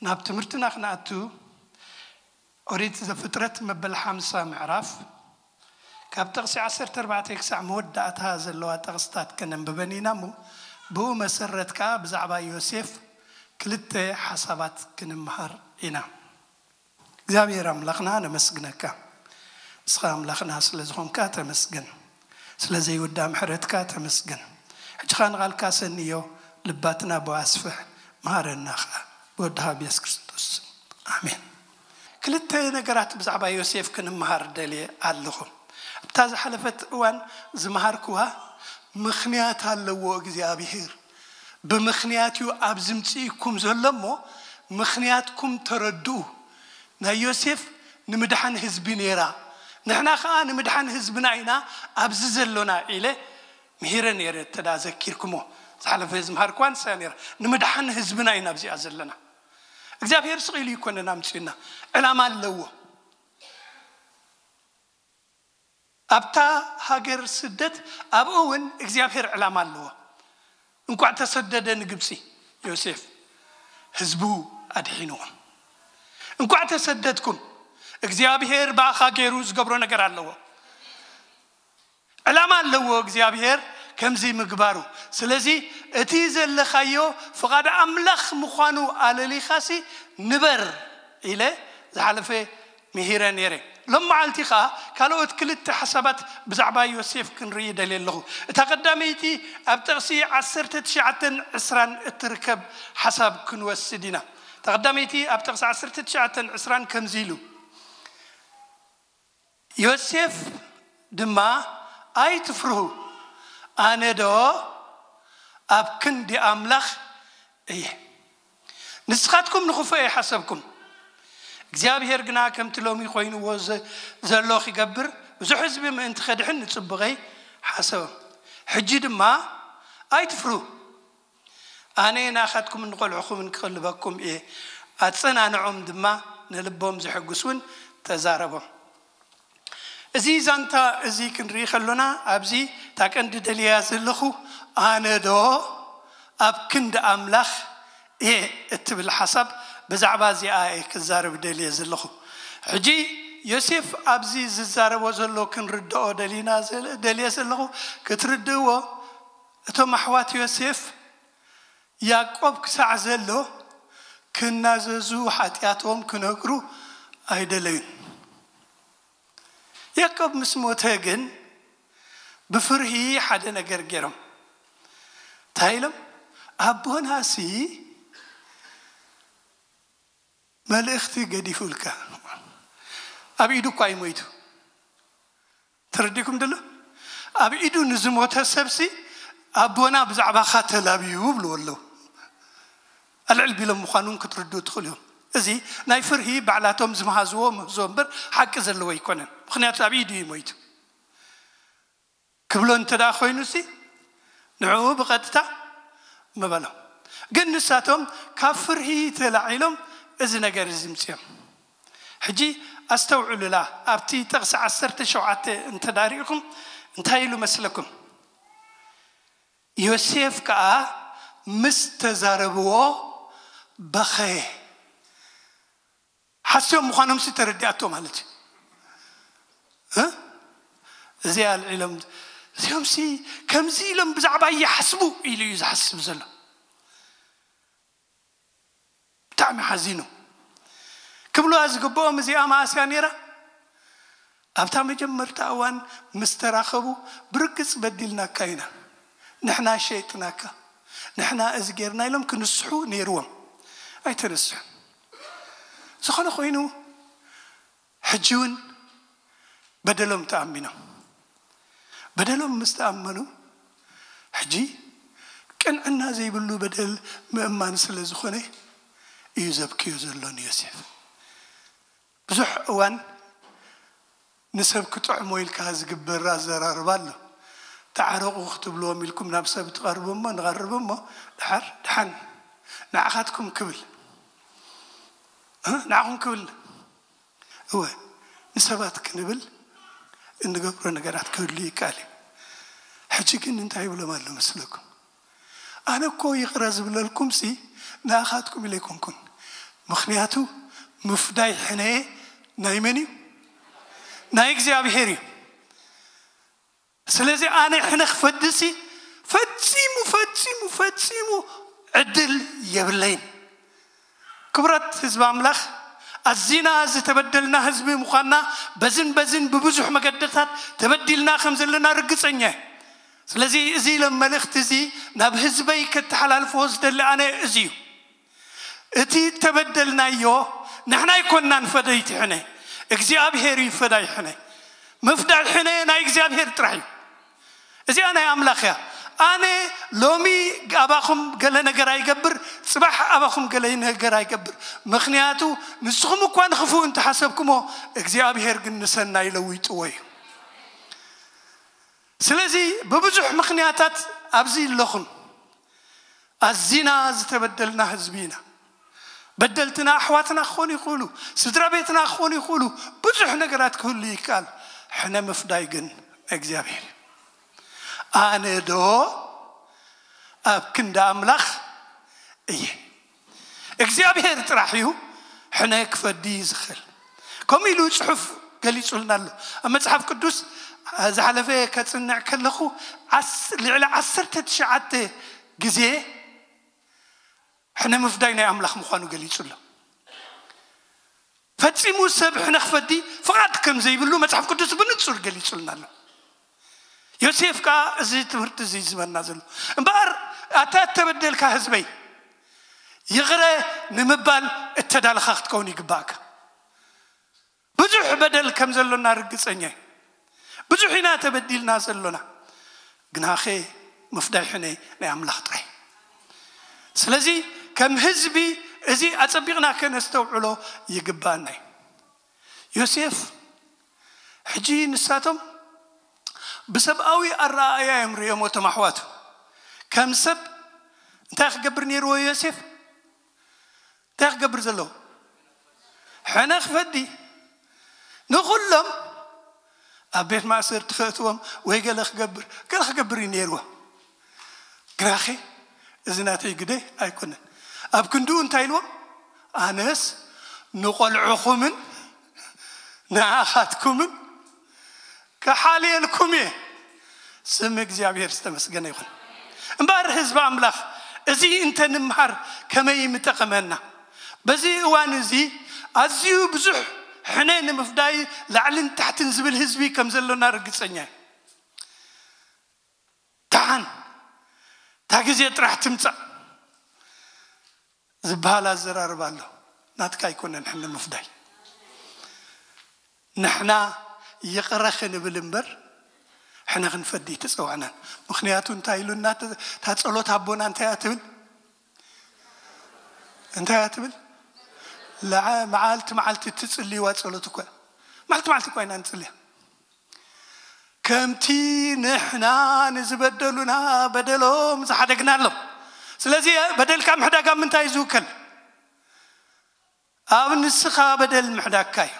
ናብ ትምህርትና ክንኣቱ፣ ኦሪት ዘፍጥረት መበል ሓምሳ ምዕራፍ፣ ካብ ጥቕሲ ዓሰርተ ኣርባዕተ ክሳዕ መወዳእታ ዘለዋ ጥቕስታት ከነንብበን ኢና እሞ፣ ብኡ መሰረት ከኣ ብዛዕባ ዮሴፍ ክልተ ሓሳባት ክንምሃር ኢና። እግዚኣብሔር ኣምላኽና ነመስግነካ። ንስኻ ኣምላኽና ስለ ዝኾንካ ተመስገን። ስለ ዘይውዳ ምሕረትካ ተመስገን። ሕጂ ኸኣ ንቓልካ ሰንዮ፣ ልባትና ብኣስፍሕ፣ መሃረና ኸኣ ብወድኻ ብየሱስ ክርስቶስ። ኣሜን። ክልተ ነገራት ብዛዕባ ዮሴፍ ክንምሃር ደልየ ኣለኹ። ኣብታ ዝሓለፈት እዋን ዝመሃርክዋ ምኽንያት ኣለዎ እግዚኣብሔር። ብምኽንያት እዩ ኣብዚ ምጽኢኩም ዘሎ እሞ፣ ምኽንያትኩም ተረድኡ። ናይ ዮሴፍ ንምድሓን ህዝቢ ነይራ። ንሕና ኸኣ ንምድሓን ህዝብና ኢና ኣብዚ ዘሎና ኢለ ምሂረ ነይረ። እተ ደኣ ዘኪርኩሞ፣ ዝሓለፈ ዝምሃርክዋ ንሳ ነይራ። ንምድሓን ህዝብና ኢና ኣብዚኣ ዘለና። እግዚኣብሔር ስቕ ኢሉ ይኮነን ኣምጺኡና። ዕላማ ኣለዎ። ኣብታ ሃገር ስደት ኣብኡ እውን እግዚኣብሔር ዕላማ ኣለዎ። እንቋዕ ተሰደደ ንግብጺ ዮሴፍ፣ ህዝቡ ኣድሒንዎም። እንቋዕ ተሰደድኩም፣ እግዚኣብሔር ብኣኻ ገይሩ ዝገብሮ ነገር ኣለዎ። ዕላማ ኣለዎ እግዚኣብሔር ከምዚ ምግባሩ። ስለዚ እቲ ዘለኻዮ ፍቓድ ኣምላኽ ምዃኑ ኣለሊኻሲ ንበር ኢለ ዝሓለፈ ምሂረ ነይረ። ሎም መዓልቲ ኸኣ ካልኦት ክልተ ሓሳባት ብዛዕባ ዮሴፍ ክንርኢ ደልየ ኣለኹ። እታ ቀዳመይቲ ኣብ ጥቕሲ ዓሰርተ ትሽዓተን ዕስራን እትርከብ ሓሳብ ክንወስድ ኢና። እታ ቀዳመይቲ ኣብ ጥቕሲ ዓሰርተ ትሽዓተን ዕስራን ከምዚ ኢሉ፣ ዮሴፍ ድማ ኣይትፍርሁ፣ ኣነ ዶ ኣብ ክንዲ ኣምላኽ እየ። ንስኻትኩም ንኽፉእ ኣይሓሰብኩም፣ እግዚኣብሔር ግና ከምቲ ሎሚ ኮይንዎ ዘ-፣ ዘሎ ኺገብር ብዙሕ ህዝቢ ምእንቲ ኸድሕን ንጽቡቐይ ሓሰቦም። ሕጂ ድማ ኣይትፍርሁ፣ ኣነ ናኻትኩምን ንቖልዑኹምን ክቕልበኩም እየ፣ ኣጸናንዖም ድማ፣ ንልቦም ዘሐጉስ እውን ተዛረቦም። እዚ ዛንታ እዚ ክንርኢ ከሎና፣ ኣብዚ እታ ቀንዲ ደልያ ዘለኹ፣ ኣነ ዶ ኣብ ክንዲ ኣምላኽ እየ እትብል ሓሳብ፣ ብዛዕባ እዚኣ እየ ክዛረብ ደልየ ዘለኹ። ሕጂ ዮሴፍ ኣብዚ ዝዛረቦ ዘሎ ክንርድኦ ደሊና ዘለ-፣ ደልየ ዘለኹ፣ ክትርድእዎ፣ እቶም ኣሕዋት ዮሴፍ ያዕቆብ ክሳዕ ዘሎ ክናዘዙ ሓጢኣቶም ክነግሩ ኣይደለዩን። ያዕቆብ ምስ ሞተ ግን ብፍርሂ ሓደ ነገር ገይሮም። እንታይ ኢሎም? ኣቦናሲ መልእኽቲ ገዲፉልካ። ኣብ ኢዱ እኳ እዩ ሞይቱ። ተረዲእኩም ደሎ? ኣብ ኢዱ ንዝሞተ ሰብሲ ኣቦና ብዛዕባኻ ተላብዩ ይብልዎ ኣለዉ። ኣልዕል ቢሎም ምዃኑ እውን ክትርድኡ ትኽእሉ እዮም። እዚ ናይ ፍርሂ ባዕላቶም ዝመሃዝዎ ምህዞ እምበር ሓቂ ዘለዎ ኣይኮነን። ምኽንያቱ ኣብ ኢዱ እዩ ሞይቱ። ክብሎ እንተ ደኣ ኮይኑሲ ንዕኡ ብቐጥታ ምበሎም። ግን ንሳቶም ካብ ፍርሂ ተላዒሎም እዚ ነገር እዚ ምጽኦም። ሕጂ ኣስተውዕሉላ፣ ኣብቲ ጥቕሲ ዓሰርተ ሸውዓተ እንተ ደኣ ርኢኹም እንታይ ኢሉ መስለኩም? ዮሴፍ ከኣ ምስ ተዛረብዎ በኸየ። ሓስዮም ምዃኖምሲ ተረዲኣቶ ማለት እዩ። እ? እዚ ኣልዒሎም፣ እዚኦምሲ ከምዚ ኢሎም ብዛዕባ ይሓስቡ ኢሉ እዩ ዝሓስብ ዘሎ። ብጣዕሚ ሓዚኑ። ክብልዋ ዝግብኦም እዚኣ መኣስያ ነይራ። ኣብታ መጀመርታ እዋን ምስ ተራኸቡ፣ ብርግጽ በዲልናካ ኢና፣ ንሕና ሸይጥናካ፣ ንሕና እዚ ጌርና ኢሎም ክንስሑ ነይርዎም። ኣይተነስሑን። ዝኾነ ኮይኑ፣ ሕጂ እውን በደሎም ተኣሚኖም። በደሎም ምስ ተኣመኑ፣ ሕጂ ቅንዕና ዘይብሉ በደል ምእማን ስለ ዝኾነ እዩ ዘብክዮ ዘሎ ንዮሴፍ። ብዙሕ እዋን ንሰብ ክጥዕሞ ኢልካ ዝግበር ኣዘራርባ ኣሎ። ተዓረቑ ክትብልዎም ኢልኩም ናብ ሰብ ትቐርቡ እሞ፣ ንቐርብ እሞ፣ ደሓር፣ ደሓን፣ ንዓኻትኩም ክብል፣ እ? ንዓኹም ክብል፣ እወ፣ ንሰባት ክንብል እንገብሮ ነገራት ክህሉ ይከኣል እዩ። ሕጂ ግን እንታይ ይብሎም ኣሎ መስለኩም? ኣነ እኮ ይቕረ ዝብለልኩምሲ ንኣኻትኩም ኢለ ኣይኮንኩን። ምኽንያቱ ምፍዳይ ሕነ ናይ መን እዩ? ናይ እግዚኣብሔር እዩ። ስለዚ ኣነ ሕነ ክፈድሲ ፈጺሙ ፈጺሙ ፈጺሙ ዕድል የብለይን። ክብረት ህዝቢ ኣምላኽ፣ ኣዚና ዝተበደልና ህዝቢ ምዃንና በዝን በዝን ብብዙሕ መገድታት ተበዲልና ከም ዘለና ርግጸኛ እየ። ስለዚ እዚ ሎም መልእኽቲ እዚ ናብ ህዝበይ ከተሓላልፎ ዝደሊ ኣነ እዚ እዩ። እቲ እተበደልናዮ ንሕና ኣይኮንናን ፈደይቲ ሕነ፣ እግዚኣብሔር እዩ ፈዳይ ሕነ። ምፍዳይ ሕነ ናይ እግዚኣብሔር ጥራሕ እዩ። እዚኣ ናይ ኣምላኽ እያ። ኣነ ሎሚ ኣባኹም ገለ ነገር ኣይገብር፣ ጽባሕ ኣባኹም ገለ ነገር ኣይገብር። ምኽንያቱ ንስኹም እኳ ንኽፉእ እንተሓሰብኩሞ እግዚኣብሔር ግን ንሰናይ ለዊጥዎ እዩ። ስለዚ ብብዙሕ ምኽንያታት ኣብዚ ኣለኹም። ኣዚና ዝተበደልና ህዝቢ ኢና። በደልትና ኣሕዋትና ክኾኑ ይኽእሉ፣ ስድራ ቤትና ክኾኑ ይኽእሉ፣ ብዙሕ ነገራት ክህሉ ይከኣል። ሕነ ምፍዳይ ግን እግዚኣብሔር እዩ። ኣነ ዶ ኣብ ክንዲ ኣምላኽ እየ? እግዚኣብሔር ጥራሕ እዩ ሕነ ክፈዲ ዝኽእል። ከምኡ ኢሉ ጽሑፍ ገሊጹልና ኣሎ። ኣብ መጽሓፍ ቅዱስ ዝሓለፈ ከጽንዕ ከለኹ ዓስ- ልዕሊ ዓሰርተ ትሽዓተ ግዜ ሕነ ምፍዳይ ናይ ኣምላኽ ምዃኑ ገሊጹ ኣሎ። ፈጺሙ ሰብ ሕነ ክፈዲ ፍቓድ ከም ዘይብሉ መጽሓፍ ቅዱስ ብንጹር ገሊጹልና ኣሎ። ዮሴፍ ከኣ እዚ ትምህርቲ እዚ ዝመና ዘሎ እምበኣር፣ ኣታ እተበደልካ ህዝበይ፣ ይቕረ ንምባል እተዳለኻ ክትከውን ይግባእካ። ብዙሕ በደል ከም ዘሎና ርግጸኛ እየ። ብዙሕ ኢና ተበዲልና ዘሎና። ግናኸ ምፍዳይ ሕነ ናይ ኣምላኽ ጥራይ። ስለዚ ከም ህዝቢ እዚ ኣጸቢቕና ከነስተውዕሎ ይግባኣና እዩ። ዮሴፍ፣ ሕጂ ንሳቶም ብሰብኣዊ ኣረኣእያ እዮም ርእዮም፣ እቶም ኣሕዋቱ። ከም ሰብ እንታይ ክገብር ነይርዎ ዮሴፍ? እንታይ ክገብር ዘለዎ? ሕነ ክፈዲ። ንኹሎም ኣብ ቤት ማእሰርቲ ከእትዎም ወይ ገለ ክገብር፣ ገለ ክገብር እዩ ነይርዎ። ግናኸ እዚ ናተይ ግደ ኣይኮነን። ኣብ ክንድኡ እንታይ ኢልዎም? ኣነስ ንቖልዑኹምን ንኣኻትኩምን ክሓልየልኩም እየ። ስም እግዚኣብሔር ዝተመስገነ ይኹን። እምበኣር ህዝቢ ኣምላኽ፣ እዚ እንተ ንምሃር ከመይ ምጠቐመና? በዚ እዋን እዚ ኣዝዩ ብዙሕ ሕነ ንምፍዳይ ላዕልን ታሕትን ዝብል ህዝቢ ከም ዘሎና ርግጸኛ እየ። ደሓን እታ ግዜ ጥራሕ ትምጻእ ዝበሃል ኣዘራርባ ኣሎ። ናትካ ኣይኮነን ሕነ ምፍዳይ። ንሕና ይቕረ ክንብል እምበር ሕነ ክንፈዲ ኣይተጸዋዕናን። ምኽንያቱ እንታይ ኢሉና እታ ጸሎት ኣቦና እንታይ እያ ትብል? እንታይ እያ ትብል? ለዓ-፣ መዓልቲ መዓልቲ እትጽልይዋ ጸሎት እኮ እያ። መዓልቲ መዓልቲ እኮ ኢና ንጽልያ። ከምቲ ንሕና ንዝበደሉና በደሎም ዝሓደግናሎም። ስለዚ በደልካ ምሕዳግ ኣብ ምንታይ እዩ ዝውከል? ኣብ ንስኻ በደል ምሕዳግካ እዩ።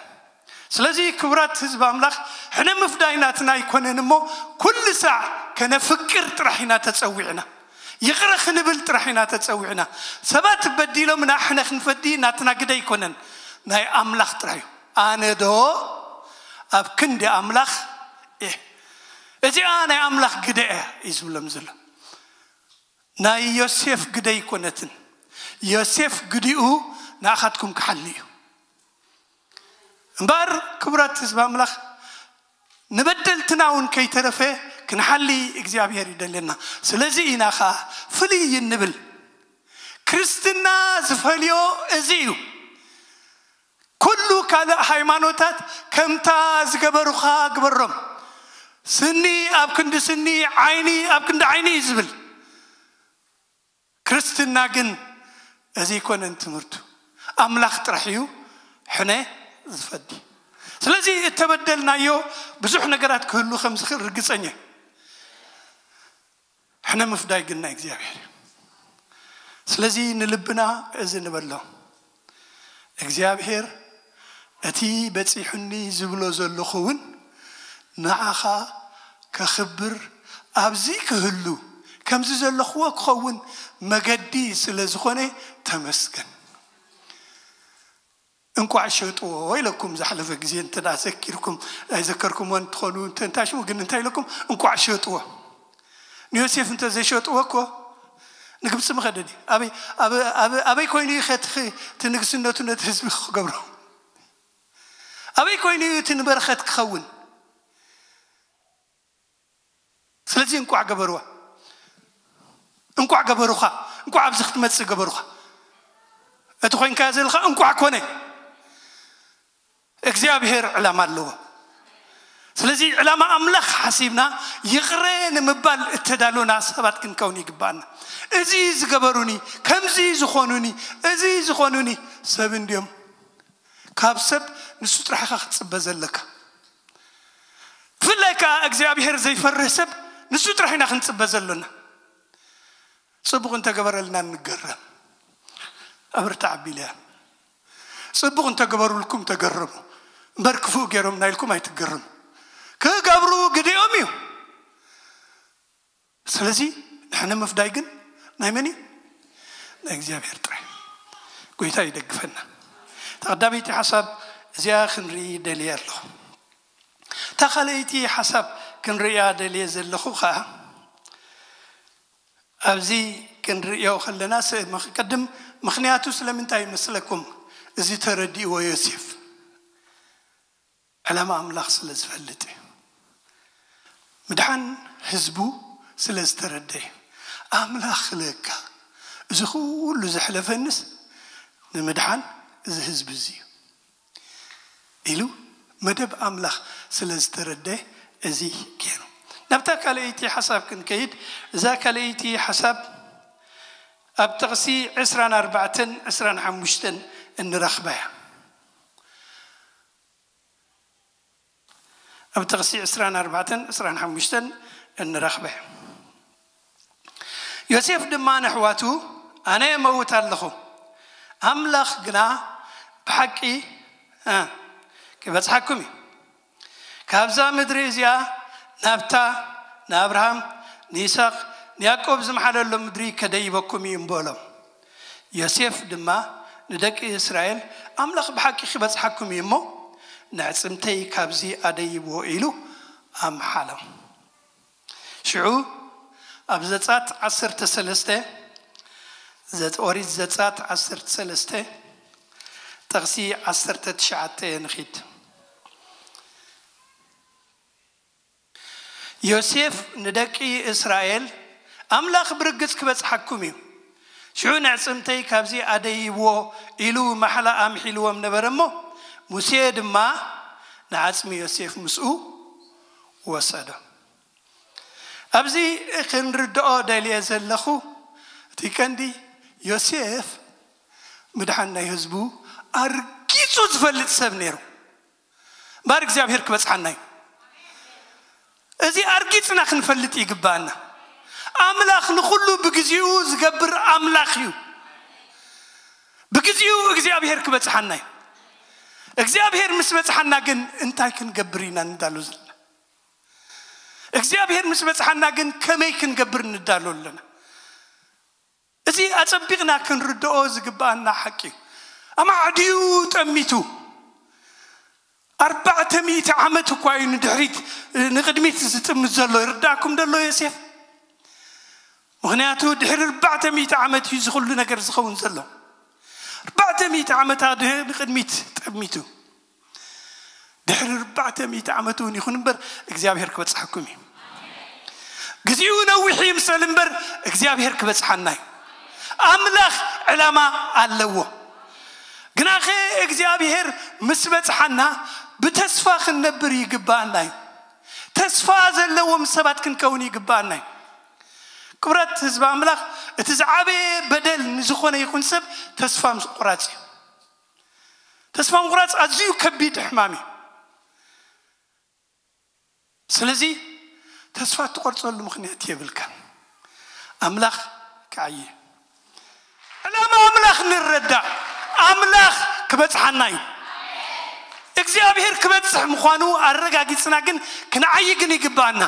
ስለዚ ክቡራት ህዝቢ ኣምላኽ፣ ሕነ ምፍዳይ ናትና ኣይኮነን እሞ፣ ኩሉ ሳዕ ከነፍቅር ጥራሕ ኢና ተጸዊዕና። ይቕረ ክንብል ጥራሕ ኢና ተጸዊዕና። ሰባት በዲሎምና ሕነ ክንፈዲ ናትና ግደ ኣይኮነን፣ ናይ ኣምላኽ ጥራሕ እዩ። ኣነ ዶ ኣብ ክንዲ ኣምላኽ እየ? እዚኣ ናይ ኣምላኽ ግደ እያ እዩ ዝብሎም ዘሎ። ናይ ዮሴፍ ግደ ኣይኮነትን። ዮሴፍ ግዲኡ ንኣኻትኩም ክሓሊ እዩ። እምበኣር ክቡራት ህዝቢ ኣምላኽ፣ ንበደልትና እውን ከይተረፈ ክንሓሊ እግዚኣብሔር ይደልየና። ስለዚ ኢና ኸዓ ፍልይ እንብል። ክርስትና ዝፈልዮ እዚ እዩ። ኩሉ ካልእ ሃይማኖታት ከምታ ዝገበሩኻ ግበሮም። ስኒ ኣብ ክንዲ ስኒ፣ ዓይኒ ኣብ ክንዲ ዓይኒ እዩ ዝብል። ክርስትና ግን እዚ ኣይኮነን ትምህርቱ። ኣምላኽ ጥራሕ እዩ ሕነ ዝፈዲ። ስለዚ እተበደልናዮ ብዙሕ ነገራት ክህሉ ከም ዝኽእል ርግጸኛ እየ። ሕነ ምፍዳይ ግን ናይ እግዚኣብሔር እዩ። ስለዚ ንልብና እዚ ንበሎ። እግዚኣብሔር እቲ በጺሑኒ ዝብሎ ዘለኹ እውን ንዓኻ ከኽብር፣ ኣብዚ ክህሉ፣ ከምዚ ዘለኽዎ ክኸውን መገዲ ስለ ዝኾነ ተመስገን። እንቋዕ ሸጥዎ ኢለኩም። ዝሓለፈ ግዜ እንተ ደኣ ዘኪርኩም ኣይዘከርኩምዎን ትኾኑ እንተ እንታይ ሽሙ ግን እንታይ ኢለኩም? እንቋዕ ሸጥዎ። ንዮሴፍ እንተ ዘይሸጥዎ እኮ ንግብፂ ምኸደ ድዩ? ኣበይ ኣበ- ኣበ- ኣበይ ኮይኑ እዩ ኸቲ እቲ ንግስነቱ ነቲ ህዝቢ ክገብሮ? ኣበይ ኮይኑ እዩ እቲ ንበረኸት ክኸውን? ስለዚ እንቋዕ ገበርዋ፣ እንቋዕ ገበሩኻ፣ እንቋዕ ኣብዚ ክትመጽእ ገበሩኻ። እቲ ኮይንካዮ ዘለኻ እንቋዕ ኮነ። እግዚኣብሔር ዕላማ ኣለዎ። ስለዚ ዕላማ ኣምላኽ ሓሲብና ይቕረ ንምባል እተዳሎና ሰባት ክንከውን ይግባኣና። እዚ ዝገበሩኒ፣ ከምዚ ዝኾኑኒ፣ እዚ ዝኾኑኒ ሰብ እንድዮም። ካብ ሰብ ንሱ ጥራሕ ኢኻ ክትጽበ ዘለካ። ብፍላይ ከኣ እግዚኣብሔር ዘይፈርህ ሰብ ንሱ ጥራሕ ኢና ክንጽበ ዘሎና። ጽቡቕ እንተገበረልና ንገረም። ኣብርታ ዓቢልያ ጽቡቕ እንተገበሩልኩም ተገረሙ። እምበር ክፉእ ገይሮም ናይልኩም ኣይትገረሙ። ክገብሩ ግዲኦም እዩ። ስለዚ ንሕነ ምፍዳይ ግን ናይ መን እዩ? ናይ እግዚኣብሔር ጥራይ። ጎይታ ይደግፈና። ተቐዳመይቲ ሓሳብ እዚኣ ክንርኢ ደልየ ኣለኹ። እታ ካልኣይቲ ሓሳብ ክንርእያ ደልየ ዘለኹ ኸዓ ኣብዚ ክንርእዮ ከለና ስ- ምኽ- ቅድም ምኽንያቱ ስለምንታይ ይመስለኩም እዚ ተረዲእዎ ዮሴፍ? ዕላማ ኣምላኽ ስለ ዝፈልጥ እዩ። ምድሓን ህዝቡ ስለ ዝተረደ እዩ። ኣምላኽ ክልእካ እዚ ኩሉ ዘሕለፈንስ ንምድሓን እዚ ህዝቢ እዚ እዩ ኢሉ መደብ ኣምላኽ ስለ ዝተረደ እዚ ገይሩ። ናብታ ካልኣይቲ ሓሳብ ክንከይድ፣ እዛ ካልኣይቲ ሓሳብ ኣብ ጥቕሲ ዕስራን ኣርባዕተን ዕስራን ሓሙሽተን እንረኽባ እያ። ኣብ ጥቕሲ ዕስራን ኣርባዕተን ዕስራን ሓሙሽተን እንረኽበ። ዮሴፍ ድማ ንኣሕዋቱ፣ ኣነ እመውት ኣለኹ፣ ኣምላኽ ግና ብሓቂ እ፣ ክበጽሓኩም እዩ። ካብዛ ምድሪ እዚኣ ናብታ ንኣብርሃም ንይስሐቅ ንያዕቆብ ዝመሓለሎም ምድሪ ከደይበኩም እዩ በሎም። ዮሴፍ ድማ ንደቂ እስራኤል፣ ኣምላኽ ብሓቂ ክበጽሓኩም እዩ እሞ፣ ነዕጽምተይ ካብዚ ኣደይብዎ ኢሉ ኣምሓሎም። ሽዑ ኣብ ዘጸኣት ዓሰርተ ሰለስተ፣ ዘ- ኦሪት ዘጸኣት ዓሰርተ ሰለስተ፣ ጥቕሲ ዓሰርተ ትሽዓተ ንኺድ። ዮሴፍ ንደቂ እስራኤል፣ ኣምላኽ ብርግጽ ክበጽሓኩም እዩ፣ ሽዑ ነዕጽምተይ ካብዚ ኣደይብዎ ኢሉ ማሕላ ኣምሒልዎም ነበረ እሞ፣ ሙሴ ድማ ንዓጽሚ ዮሴፍ ምስኡ ወሰዶ። ኣብዚ ክንርድኦ ደልየ ዘለኹ እቲ ቀንዲ ዮሴፍ ምድሓን ናይ ህዝቡ ኣርጊጹ ዝፈልጥ ሰብ ነይሩ። እምበር እግዚኣብሔር ክበጽሓና እዩ። እዚ ኣርጊጽና ክንፈልጥ ይግባኣና። ኣምላኽ ንኹሉ ብግዚኡ ዝገብር ኣምላኽ እዩ። ብግዚኡ እግዚኣብሔር ክበጽሓና እዩ። እግዚኣብሔር ምስ በጽሓና ግን እንታይ ክንገብር ኢና ንዳሎ ዘለና? እግዚኣብሔር ምስ በጽሓና ግን ከመይ ክንገብር ንዳሎ ኣለና? እዚ ኣጸቢቕና ክንርድኦ ዝግባኣና ሓቂ እዩ። ኣማዕድዩ ጠሚቱ ኣርባዕተ ሚእቲ ዓመት እኳ እዩ ንድሕሪት ንቕድሚት ዝጥምት ዘሎ። ይርዳእኩም ደሎ ዮሴፍ? ምኽንያቱ ድሕሪ ኣርባዕተ ሚእቲ ዓመት እዩ ዝኽሉ ነገር ዝኸውን ዘሎ። ኣርባዕተ ሚእቲ ዓመት ንቕድሚት ጠሚቱ። ድሕሪ ኣርባዕተ ሚእቲ ዓመት እውን ይኹን እምበር እግዚኣብሔር ክበጽሓኩም እዩ። ግዜኡ ነዊሕ ይምሰል እምበር እግዚኣብሔር ክበጽሓና እዩ። ኣምላኽ ዕላማ ኣለዎ። ግናኸ እግዚኣብሔር ምስ በጽሓና ብተስፋ ክንነብር ይግባኣና እዩ። ተስፋ ዘለዎም ሰባት ክንከውን ይግባኣና እዩ። ክብረት ህዝቢ ኣምላኽ፣ እቲ ዝዓበየ በደል ንዝኾነ ይኹን ሰብ ተስፋ ምቁራጽ እዩ። ተስፋ ምቁራጽ ኣዝዩ ከቢድ ሕማም እዩ። ስለዚ ተስፋ እትቆርጸሉ ምኽንያት የብልካን። ኣምላኽ ክዓይ፣ ዕላማ ኣምላኽ ንረዳእ። ኣምላኽ ክበጽሓና እዩ። እግዚኣብሔር ክበጽሕ ምዃኑ ኣረጋጊጽና ግን ክንዓይ ግን ይግባኣና።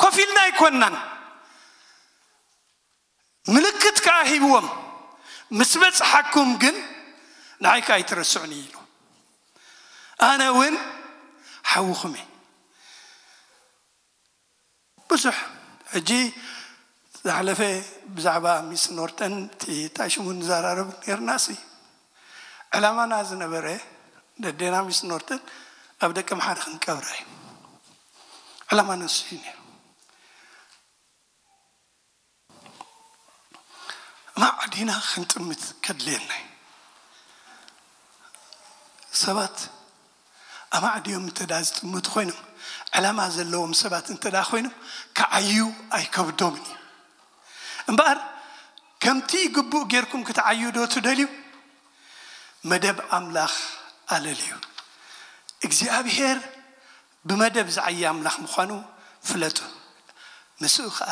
ኮፍ ኢልና ኣይኮንናን። ምልክት ከኣ ሂብዎም፣ ምስ በጽሓኩም ግን ንዓይ ከኣ ኣይትረስዑኒ ኢሉ። ኣነ እውን ሓውኹም እየ። ብዙሕ ሕጂ ዝሓለፈ ብዛዕባ ሚስ ኖርተን እቲ እንታይ ሽሙ ንዘራረብ ነርና ሲ ዕላማና ዝነበረ ደዴና ሚስ ኖርተን ኣብ ደቂ ምሓር ክንቀብራ እዩ። ዕላማና ንሱ እዩ ነይሩ። ማዕዲና ክንጥምት ከድልየና እዩ። ሰባት ኣማዕድዮም እንተ ደኣ ዝጥምቱ ኮይኖም፣ ዕላማ ዘለዎም ሰባት እንተ ደኣ ኮይኖም፣ ክዓዩ ኣይከብዶምን እዩ። እምበኣር ከምቲ ግቡእ ጌርኩም ክትዓዩ ዶ ትደልዩ? መደብ ኣምላኽ ኣለልዩ። እግዚኣብሔር ብመደብ ዝዓየ ኣምላኽ ምዃኑ ፍለጡ። ምስኡ ኸኣ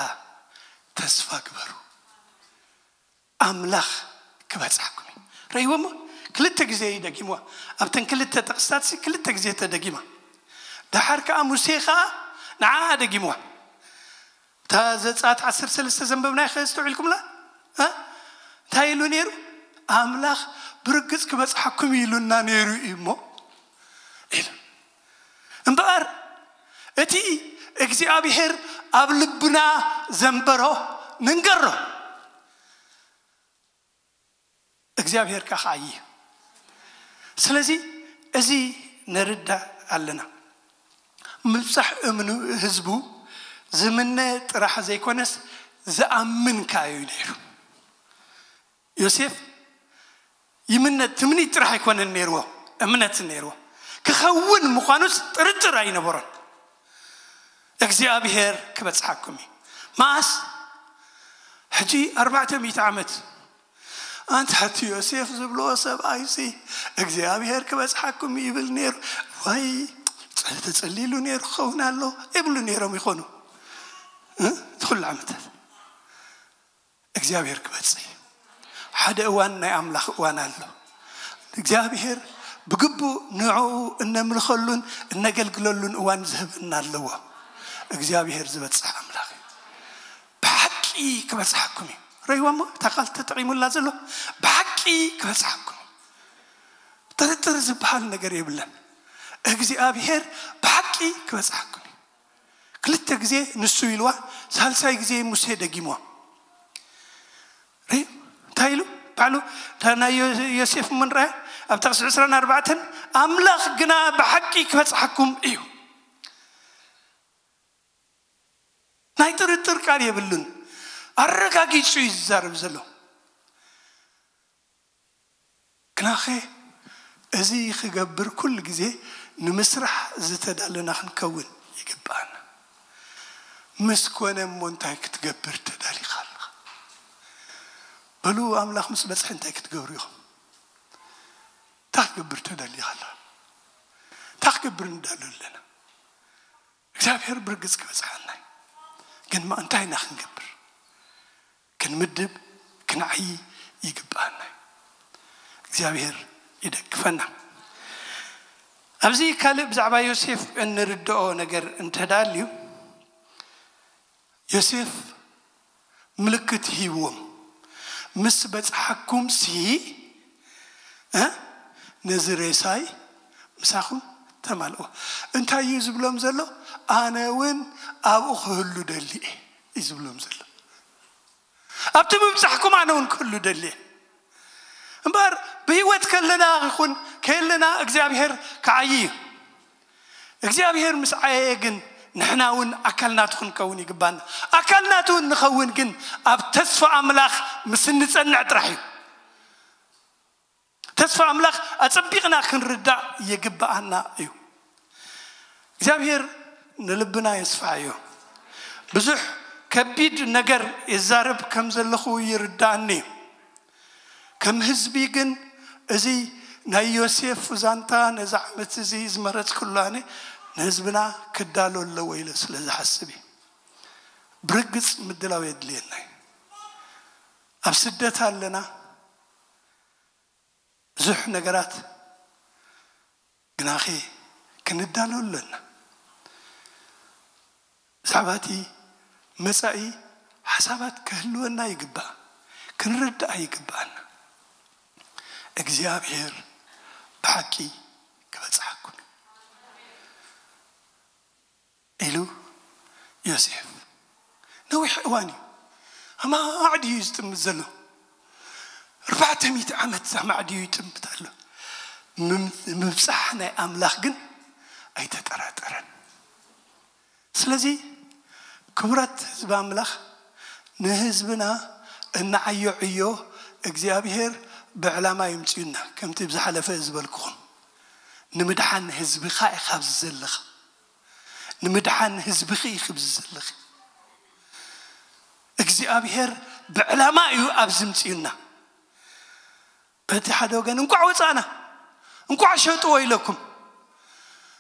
ተስፋ ግበሩ። ኣምላኽ ክበጽሓኩም እዩ። ረእይዎ እሞ ክልተ ግዜ እዩ ደጊምዋ። ኣብተን ክልተ ጥቕስታት ሲ ክልተ ግዜ ተደጊማ። ደሓር ከኣ ሙሴ ከኣ ንዓኣ ደጊምዋ። እታ ዘጸኣት ዓሰርተ ሰለስተ ዘንበብናይ ኸ ኣስተውዒልኩምላ? እ? እንታይ ኢሉ ነይሩ? ኣምላኽ ብርግጽ ክበጽሓኩም ኢሉና ነይሩ እዩ እሞ ኢሉ። እምበኣር እቲ እግዚኣብሔር ኣብ ልብና ዘንበሮ ንንገሮ። እግዚኣብሔር ከኣ ክዓዪ እዩ። ስለዚ እዚ ንርዳእ ኣለና። ምብጻሕ እምኑ ህዝቡ ዝምነ ጥራሕ ዘይኮነስ ዝኣምን ከኣ እዩ ነይሩ። ዮሴፍ ይምነ ትምኒት ጥራሕ ኣይኮነን ነይርዎ፣ እምነት ነይርዎ። ክኸውን ምዃኑስ ጥርጥር ኣይነበሮን። እግዚኣብሔር ክበጽሓኩም እዩ። መኣስ? ሕጂ ኣርባዕተ ሚእቲ ዓመት። ኣንታ እቲ ዮሴፍ ዝብሎ ሰብኣይሲ እግዚኣብሔር ክበጽሓኩም ይብል ነይሩ። ወይ ተጸሊሉ ነይሩ ክኸውን ኣሎ ይብሉ ነይሮም ይኾኑ። እ? እቲ ኩሉ ዓመታት እግዚኣብሔር ክበጽሕ እዩ። ሓደ እዋን ናይ ኣምላኽ እዋን ኣሎ። እግዚኣብሔር ብግቡእ ንዕኡ እነምልኸሉን እነገልግለሉን እዋን ዝህብና ኣለዎ። እግዚኣብሔር ዝበጽሕ ኣምላኽ እዩ። ብሓቂ ክበጽሓኩም እዩ። ረይዋ እሞ እታ ቃል ተጠቒሙላ ዘሎ ብሓቂ ክበጽሓኩም እዩ። ጥርጥር ዝበሃል ነገር የብለን። እግዚኣብሔር ብሓቂ ክበጽሓኩም እዩ። ክልተ ግዜ ንሱ ኢልዋ፣ ሳልሳይ ግዜ ሙሴ ደጊምዋ። ሪ-፣ እንታይ ኢሉ? ባዕሉ እታ ናይ ዮ-፣ ዮሴፍ ምንራያ ኣብ ጥቕሲ ዕስራን ኣርባዕተን፣ ኣምላኽ ግና ብሓቂ ክበጽሓኩም እዩ። ናይ ጥርጥር ቃል የብሉን። ኣረጋጊጹ እዩ ዝዛረብ ዘሎ። ግናኸ እዚ ክገብር ኩሉ ግዜ ንምስራሕ ዝተዳለና ክንከውን ይግብኣና። ምስ ኮነ እሞ እንታይ ክትገብር ተዳሊኻ ኣለኻ? በሉ ኣምላኽ ምስ በጽሐ እንታይ ክትገብሩ ኢኹም? እንታይ ክትገብር ተዳሊኻ ኣለኻ? እንታይ ክገብር ንዳሎ ኣለና? እግዚኣብሔር ብርግጽ ክበጽሓና እዩ። ግን ማ እንታይ ኢና ክንገብር? ክንምድብ፣ ክንዓዪ ይግብኣና እዩ። እግዚኣብሔር ይደግፈና። ኣብዚ ካልእ ብዛዕባ ዮሴፍ እንርድኦ ነገር እንተዳልዩ፣ ዮሴፍ ምልክት ሂብዎም፣ "ምስ በጽሓኩም ሲ፣ እ፣ ነዚ ሬሳይ ምሳኹም ተማልኦ." እንታይ እዩ ዝብሎም ዘሎ? "ኣነ እውን ኣብኡ ክህሉ ደሊ እየ" እዩ ዝብሎም ዘሎ። "ኣብቲ ምብጻሕኩም ኣነ እውን ክህሉ ደሊ እየ። እምበኣር ብህይወት ከለና ይኹን ከየለና እግዚኣብሔር ክዓዪ እዩ። እግዚኣብሔር ምስ ዓየየ ግን ንሕና እውን ኣካል ናቱ ክንከውን ይግባና። ኣካል ናቱ ንኸውን ግን ኣብ ተስፋ ኣምላኽ ምስ እንጸንዕ ጥራሕ እዩ። ተስፋ ኣምላኽ ኣጸቢቕና ክንርዳእ ይግብኣና እዩ። እግዚኣብሔር ንልብና የስፍሓዮ። ብዙሕ ከቢድ ነገር ይዛረብ ከም ዘለኹ ይርዳእኒ እዩ። ከም ህዝቢ ግን እዚ ናይ ዮሴፍ ዛንታ ነዚ ዓመት እዚ ዝመረጽኩሉ ኣነ ንህዝብና ክዳሎ ኣለዎ ኢለ ስለ ዝሓስብ እዩ። ብርግጽ ምድላው የድልየና እዩ። ኣብ ስደት ኣለና፣ ብዙሕ ነገራት ግናኸ ክንዳሎ ኣለና። ብዛዕባ እቲ መጻኢ ሓሳባት ክህልወና ይግባእ፣ ክንርዳእ ይግባኣና። እግዚኣብሔር ብሓቂ ክበጽሓኩም። ዮሴፍ ነዊሕ እዋን እዩ ኣማዕድ እዩ ዝጥምት ዘሎ። ኣርባዕተ ሚእቲ ዓመት ኣማዕድ እዩ ይጥምት ኣሎ። ምም- ምብፃሕ ናይ ኣምላኽ ግን ኣይተጠራጠረን። ስለዚ ክቡራት ህዝቢ ኣምላኽ፣ ንህዝብና እንዓዮ ዕዮ እግዚኣብሔር ብዕላማ ይምፅዩና። ከምቲ ብዝሓለፈ ዝበልኩኹም፣ ንምድሓን ህዝብኻ ኢኻ ኣብዚ ዘለኻ። ንምድሓን ህዝብኺ ኢኺ ኣብዚ ዘለኺ። እግዚኣብሔር ብዕላማ እዩ ኣብዚ ምፅዩና። በቲ ሓደ ወገን እንቋዕ ወፃእና፣ እንቋዕ ሸጥዎ ኢለኩም።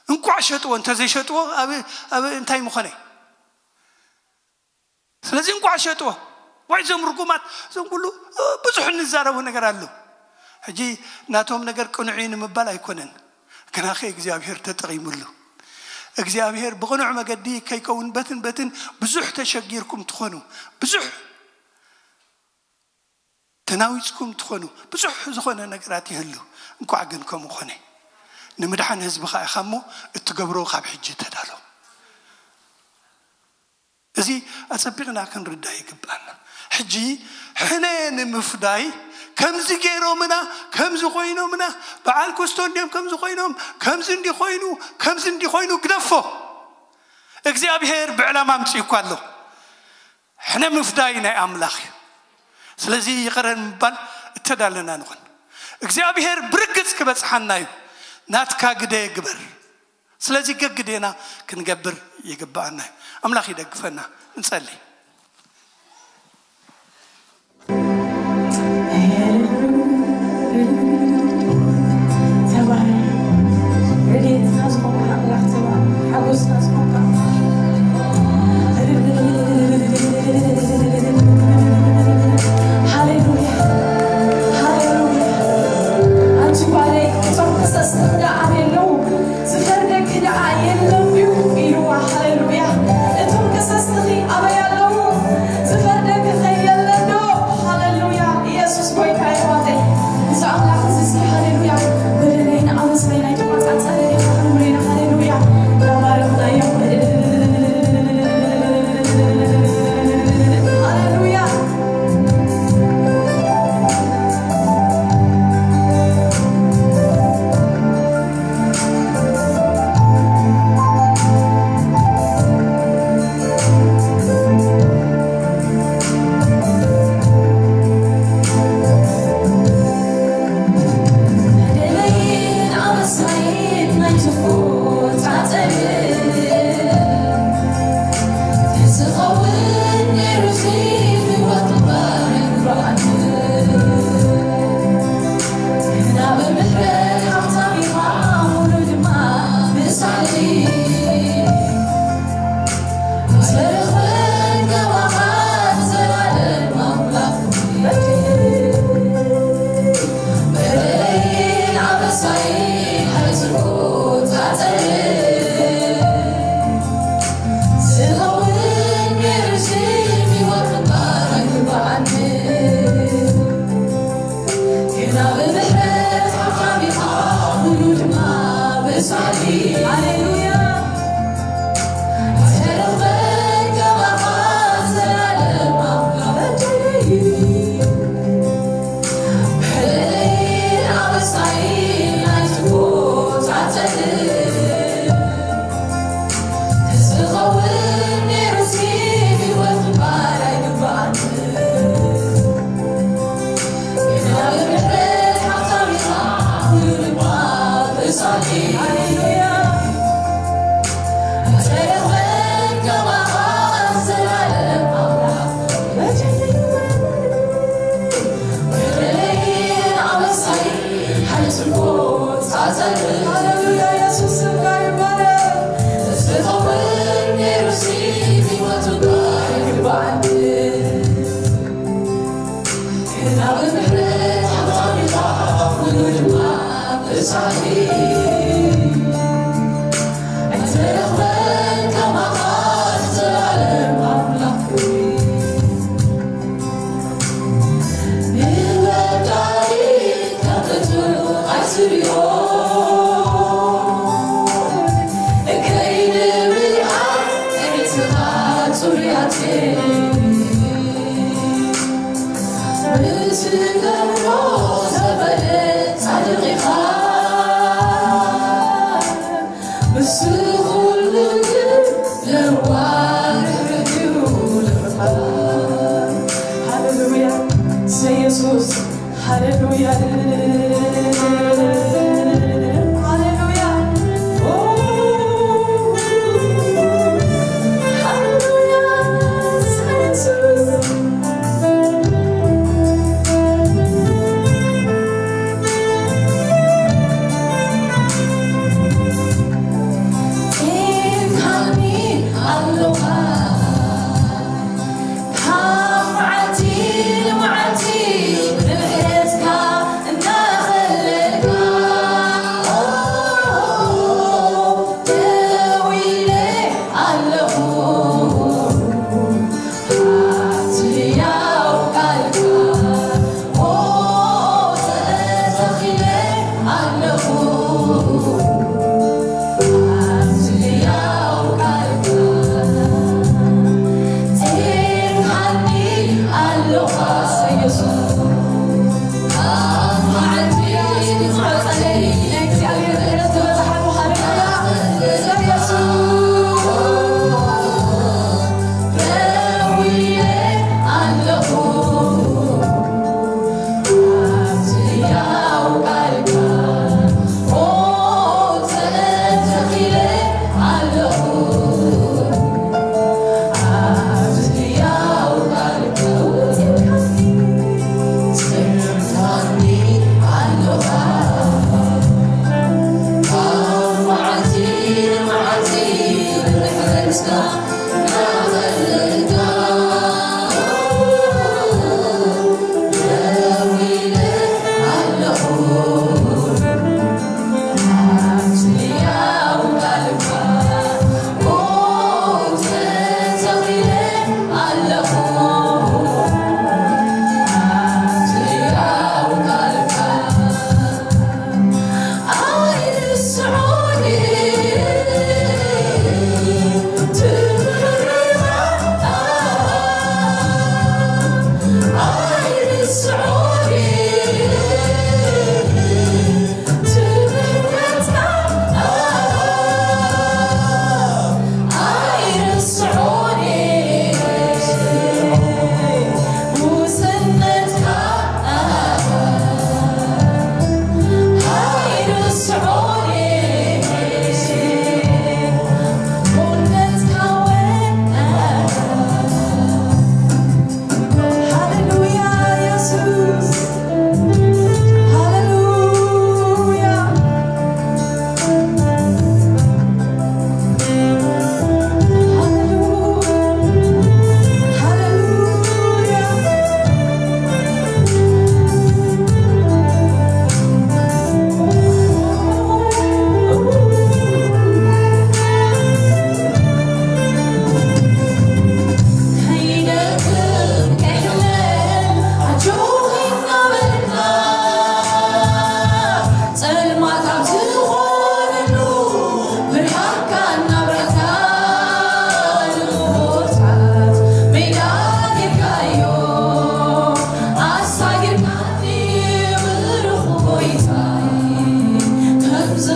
እንቋዕ ሸጥዎ፣ እንተዘይሸጥዎ ኣብ ኣብ እንታይ ምኾነ? ስለዚ እንቋዕ ሸጥዎ። ዋይ፣ እዞም ርጉማት፣ እዞም ኩሉ ብዙሕ እንዛረቦ ነገር ኣሎ። ሕጂ ናቶም ነገር ቅኑዕ እዩ ንምባል ኣይኮነን፣ ግናኸ እግዚኣብሔር ተጠቒሙሉ። እግዚኣብሔር ብቕኑዕ መገዲ ከይከውን በትን በትን ብዙሕ ተሸጊርኩም ትኾኑ፣ ብዙሕ ተናዊፅኩም ትኾኑ፣ ብዙሕ ዝኾነ ነገራት ይህሉ። እንኳዕ ግን ከምኡ ኾነ። ንምድሓን ህዝብኻ ኢኻ እሞ እትገብሮ ካብ ሕጂ ተዳሎ። እዚ ኣጸቢቕና ክንርዳ ይግባና። ሕጂ ሕነ ንምፍዳይ ከምዚ ገይሮምና፣ ከምዚ ኮይኖምና፣ በዓል ኩስቶ እንዲዮም ከምዚ ኮይኖም፣ ከምዚ እንዲ ኮይኑ፣ ከምዚ እንዲ ኮይኑ ግደፎ። እግዚኣብሔር ብዕላማ ኣምጺኡ እኳ ኣሎ። ሕነ ምፍዳይ ናይ ኣምላኽ እዩ። ስለዚ ይቕረ ንምባል እተዳለና ንኹን። እግዚኣብሔር ብርግጽ ክበጽሓና እዩ። ናትካ ግደ ግበር። ስለዚ ገግዴና ክንገብር ይግብኣና እዩ። ኣምላኽ ይደግፈና። ንጸሊ። ተባረክ። ረድኤትና ዝኾንካ ኣምላኽ ተባረክ። ሓጎስና ዝኾንካ ኣምላኽ። ሃሌሉያ። ሃሌሉያ። ኣንቲ ጓለይ፣ እቶም ክሰስቲ ክደኣ ኣበይ ኣለዉ? ዝፈርደኪ ደኣ የለን ድዩ? ኢልዋ። ሃሌሉያ። እቶም ከሰስትኺ ኣበይ ኣለዉ? ዝፈርደኪ ኸ የለን ዶ? ሃሌሉያ። ኢየሱስ ጎይታ እዩ። ኣዋጠ እዚ ኣምላኽ እዚ እስኪ ሃሌሉያ። በደለይን ኣበሳይን ኣይተቋጻጸረን እዩ። ሃሌሉያ። ሃሌሉያ። እንዳባረኽናዮ። ሃሌሉያ።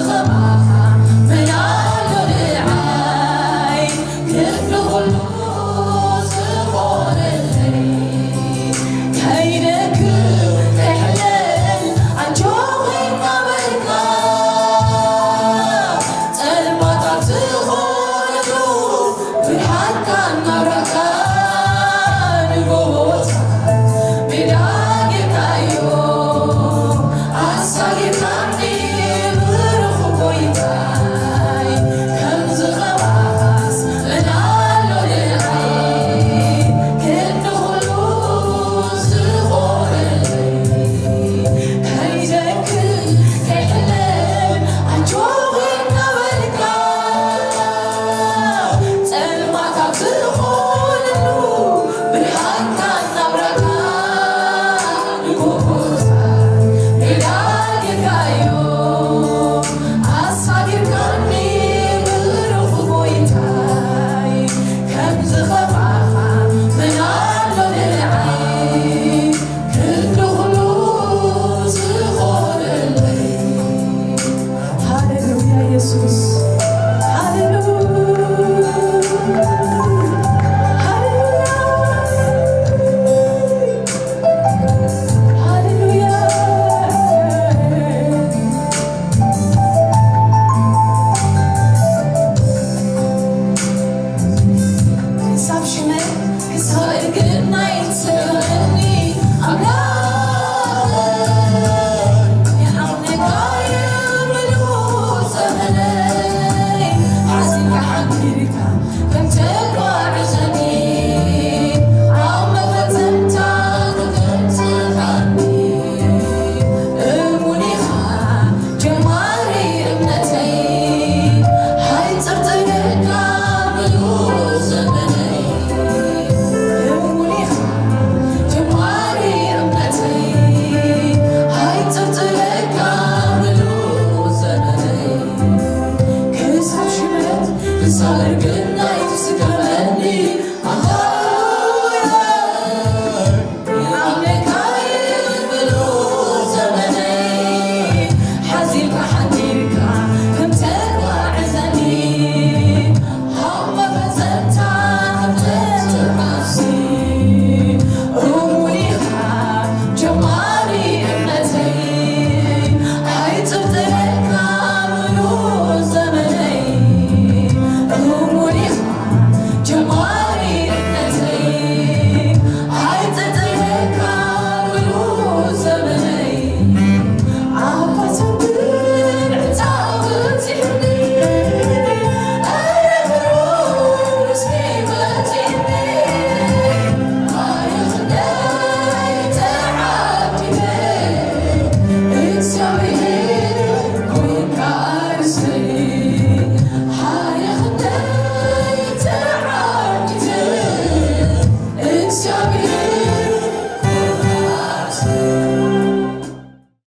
ምን ኣሎ ንዓይ ክንዲ ኩሉ ዝኾነለይ፣ ከይደክም ከይሕለል ኣጆኺ እናበልካ፣ ጸልማታት ዝኾነሉ ብርሃንካ እናብራህካ፣ ንጎቦታት ሜዳ ጌርካዮ ኣሳጊርካኒ ብሩኽ ጎይታይ። ከምዚ ኸማኻስ መን ኣሎ ንዓይ ክንዲ ኩሉ ዝኾነለይ፣ ከይደክም ከይሕለል ኣጆኺ እናበልካ፣ ጸልማታት ዝኾነሉ ብርሃንካ እናብራህካ፣ ንጎቦታት ሜዳ ጌርካዮ ኣሳጊርካኒ ብሩኽ ጎይታይ። ከምዚ ኸማኻ መን ኣሎ ንዓይ ክንዲ ኩሉ ዝኾነለይ። ሃሌሉያ ኢየሱስ። ሃሌሉያ። ሃሌሉያ። ሃሌሉያ። ክሳብ ሽመት ክሳብ እርግናይ ትስእለኒ ኣምላኽ። የኣምነካ እየ ምሉእ ዘመነይ፣ ሓዚንካ ሓቢርካ ከም ተጓዕዘኒ፣ ኣብ መፈጸምታ ከተብጽሓኒ እሙን ኢኻ። ጀማሪ እምነተይ፣ ኣይጥርጥረካ ምሉእ ዘመነይ። እሙን ኢኻ ጀማሪ እምነተይ፣ ኣይጥርጥረካ ምሉእ ዘመነይ። ክሳብ ሽመት ክሳብ እርግና